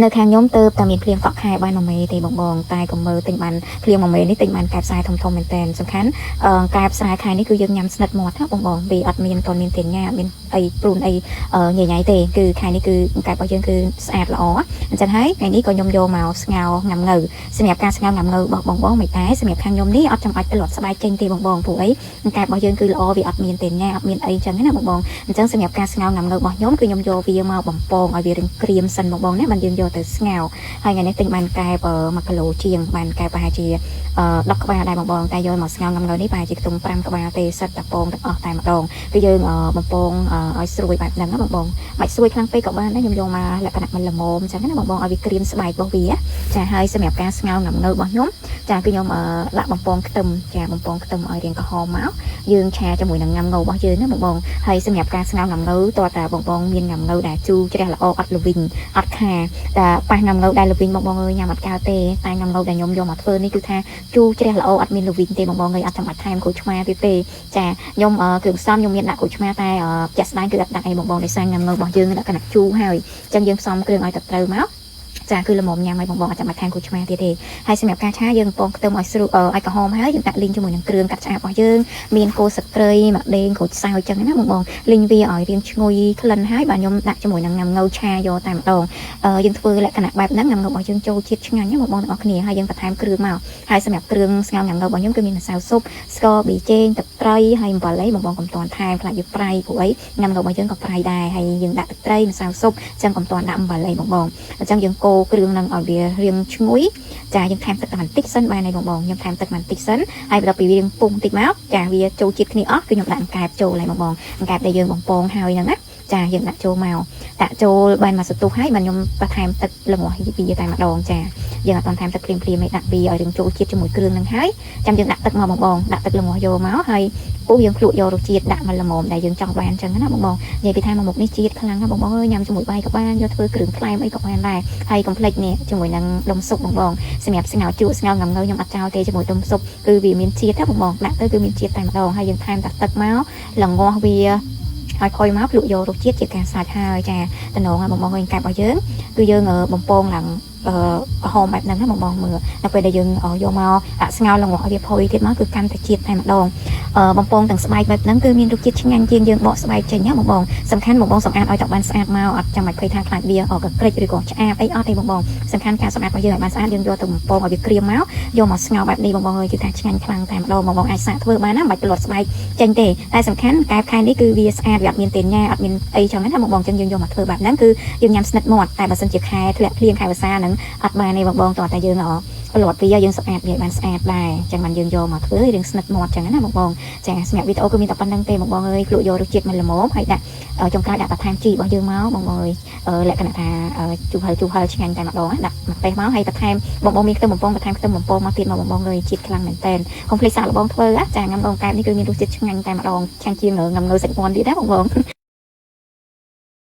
នៅខាងខ្ញុំទៅតែមានភ្លៀងកក់ខែបានមួយមេទេបងបងតែក៏មើលទិញបានភ្លៀងមួយមេនេះទិញបានកែបខ្សែធំធំមែនតែនសំខាន់អឺកែបខ្សែខែនេះគឺយើងញ៉ាំស្និទ្ធមាត់ណាបងបងវាអត់មានតមានទេញ៉ាអត់មានអីព្រូនអីញ៉ៃញ៉ៃទេគឺខែនេះគឺកែបរបស់យើងគឺស្អាតល្អអញ្ចឹងហើយថ្ងៃនេះក៏ខ្ញុំយកមកស្ងោរងាំងៅសម្រាប់ការស្ងោរងាំងៅរបស់បងបងមិនតែសម្រាប់ខាងខ្ញុំនេះអត់ចាំបាច់ទៅលត់ស្បែកចេញទេបងបងព្រោះអីកែបរបស់យើងគឺល្អវាអត់មានទេញ៉ាអត់មានអីចឹងណាបងបង អញ្ចឹងសម្រាប់ការស្ងោរងាំងៅរបស់ខ្ញុំគឺខ្ញុំយកវាមកបំពងឲ្យវារឹងក្រៀមសិនបងបងណាបានយើងយកទៅស្ងោរហើយថ្ងៃនេះទិញបានកែប1គីឡូជាងបានកែបប្រហែលជា10ក្បាលដែរបងបងតែយកមកស្ងោរងាំងៅនេះប្រហែលជាខ្ទង់5ក្បាលទេសិតតែពងទាំងអស់តែម្ដងគឺយើងបំពងឲ្យស្រួយបែបហ្នឹងណាបងបងបាច់ស្រួយខ្លាំងពេកក៏បានដែរខ្ញុំយកមកលក្ខណៈមិនល្មមអញ្ចឹងណាបងបងឲ្យវាក្រៀមស្បែករបស់វាចាហើយសម្រាប់ការស្ងោរងាំងៅរបស់ខ្ញុំចាគឺខ្ញុំដាក់បំពងខ្ទឹមចាបំពងខ្ទឹមឲ្យរាងក្រហមមកយើងឆាជាមួយនឹងងាំងៅរបស់យើងណាបងបង ហើយសម្រាប់ការស្ងោរងាំងៅតើតាបងបងមានងាំងៅដែលជូរជ្រះល្អអត់ល្វីងអត់ខាតែប៉ះងាំងៅដែលល្វីងបងបងអើយញ៉ាំអត់កើតទេតែងាំងៅដែលខ្ញុំយកមកធ្វើនេះគឺថាជូរជ្រះល្អអត់មានល្វីងទេបងបងអើយអត់ចាំបាច់ថែមក្រូចឆ្មាទៀតទេចាខ្ញុំគ្រឿងផ្សំខ្ញុំមានដាក់ក្រូចឆ្មាតែជាក់ស្ដែងគឺអត់ដាក់អីបងបងដោយសារងាំងៅរបស់យើងលក្ខណៈជូរហើយអញ្ចឹងយើងផ្សំគ្រឿងឲ្យតែត្រូវមកចាគឺល្មមញ៉ាំឲ្យបងបងអត់ចាំបាច់ថែមក្រូចឆ្មាទៀតទេហើយសម្រាប់ការឆាយើងពងខ្ទឹមឲ្យស្រួលឲ្យក្រហមហើយយើងដាក់លីងជាមួយនឹងគ្រឿងកាត់ឆ្អាបរបស់យើងមានគល់ស្លឹកគ្រៃម្ដេងក្រូចសើចចឹងណាបងបងលីងវាឲ្យរាងឈ្ងុយក្លិនហើយបាទខ្ញុំដាក់ជាមួយនឹងងាំងៅឆាយកតែម្ដងយើងធ្វើលក្ខណៈបែបហ្នឹងងាំងៅរបស់យើងចូលជាតិឆ្ងាញ់ណាបងបងទាំងអស់គ្នាហើយយើងបន្ថែមគ្រឿងមកហើយសម្រាប់គ្រឿងស្ងោរងាំងៅរបស់ខ្ញុំគឺមានម្សៅស៊ុបស្ករប៊ីចេងទឹកត្រីហើយអំបិលអីបងបងកុំទាន់ថែមខ្លាចវាប្រៃព្រោះអីងាំងៅរបស់យើងក៏ប្រៃដែរហើយយើងដាក់ទឹកត្រីម្សៅស៊ុបអញ្ចឹងកុំទាន់ដាក់អំបិលអីបងបងអញ្ចឹងយើងកូរគ្រឿងហ្នឹងឲ្យវារាងឈ្ងុយចាយើងថែមទឹកតែបន្តិចសិនបានហើយបងបងខ្ញុំថែមទឹកបន្តិចសិនហើយបន្ទាប់ពីវារាងពុះបន្តិចមកចាវាចូលជាតិគ្នាអស់គឺខ្ញុំដាក់អង្កែបចូលហើយបងបងអង្កែបដែលយើងបំពងហើយហ្នឹងណាចាយើងដាក់ចូលមកដាក់ចូលបានមួយសន្ទុះហើយបានខ្ញុំបន្ថែមទឹកល្ងាស់វាតែម្ដងចាយើងអត់ទាន់ថែមទឹកភ្លាមភ្លាមឯដាក់វាឲ្យរាងចូលជាតិជាមួយគ្រឿងហ្នឹងហើយចាំយើងដាក់ទឹកមកបងបងដាក់ទឹកល្ងាស់យកមកហើយពុះយើងភ្លក់យករសជាតិដាក់មកល្មមដែលយើងចង់បានអញ្ចឹងណាបងបងនិយាយពីថាមកមុខនេះជាតិខ្លាំងណាបងបងអើយញ៉ាំជាមួយបាយក៏បានយកធ្វើគ្រឿងក្លែមអីក៏បានដែរហើយកុំភ្លេចនេះជាមួយនឹងដុំស៊ុបបងបងសម្រាប់ស្ងោរជ្រក់ស្ងោរងាំងៅខ្ញុំអត់ចោលទេជាមួយដុំស៊ុបគឺវាមានជាតិណាបងបងដាក់ទៅគឺមានជាតិតែម្ដងហើយយើងថែមតែទឹកមកល្ងាស់វាហើយផុយមកភ្លក់យករសជាតិជាការសាច់ហើយចាតំណងបងបងអើយកែបរបស់យើងគឺយើងបំពងឡើងអឺក្រហមបែបហ្នឹងណាបងបងមើលដល់ពេលដែលយើងយកមកដាក់ស្ងោរល្ងាស់ឲ្យវាផុយទៀតមកគឺកាន់តែជាតិតែម្ដងបំពងទាំងស្បែកបែបហ្នឹងគឺមានរសជាតិឆ្ងាញ់ជាងយើងបកស្បែកចេញណាបងបងសំខាន់បងបងសម្អាតឲ្យតែបានស្អាតមកអត់ចាំបាច់ភ័យថាខ្លាចវាកក្រិចឬក៏ឆ្អាបអីអត់ទេបងបងសំខាន់ការសម្អាតរបស់យើងឲ្យបានស្អាតយើងយកទៅបំពងឲ្យវាក្រៀមមកយកមកស្ងោរបែបនេះបងបងអើយគឺថាឆ្ងាញ់ខ្លាំងតែម្ដងបងបងអាចសាកធ្វើបានណាមិនបាច់ប្រលត់ស្បែកចេញទេតែសំខាន់កែបខែនេះគឺវាស្អាតវាអត់មានទេញ៉ាអត់មានអីចឹងណាបងបងចឹងយើងយកមកធ្វើបែបហ្នឹងគឺយើងញ៉ាំស្និទ្ធមាត់តែបើសិនជាខែធ្លាក់ភ្លៀងខែវស្សាហ្នឹងអត់បានទេបងបងតោះតែយើងប្រលត់វាយើងស្អាតវាបានស្អាតដែរចឹងបានយើងយកមកធ្វើរឿងស្និទ្ធមាត់ចឹងណាបងបងចាសម្រាប់វីដេអូគឺមានតែប៉ុណ្្នឹងទេបងបងអើយភ្លក់យករសជាតិមិនល្មមហើយដាក់ចុងក្រោយដាក់បន្ថែមជីរបស់យើងមកបងបងអើយលក្ខណៈថាជូរហិលជូរហិលឆ្ងាញ់តែម្ដងដាក់ម្ទេសមកហើយបន្ថែមបងបងមានខ្ទឹមបំពងបន្ថែមខ្ទឹមបំពងមកទៀតមកបងបងអើយជាតិខ្លាំងមែនតើកុំភ្លេចសាកល្បងធ្វើចាងាំងដងកែបនេះគឺមានរសជាតិឆ្ងាញ់តែម្ដងឆ្ងាញ់ជាងងាំងងើសាច់មាន់ទៀតណាបងបង។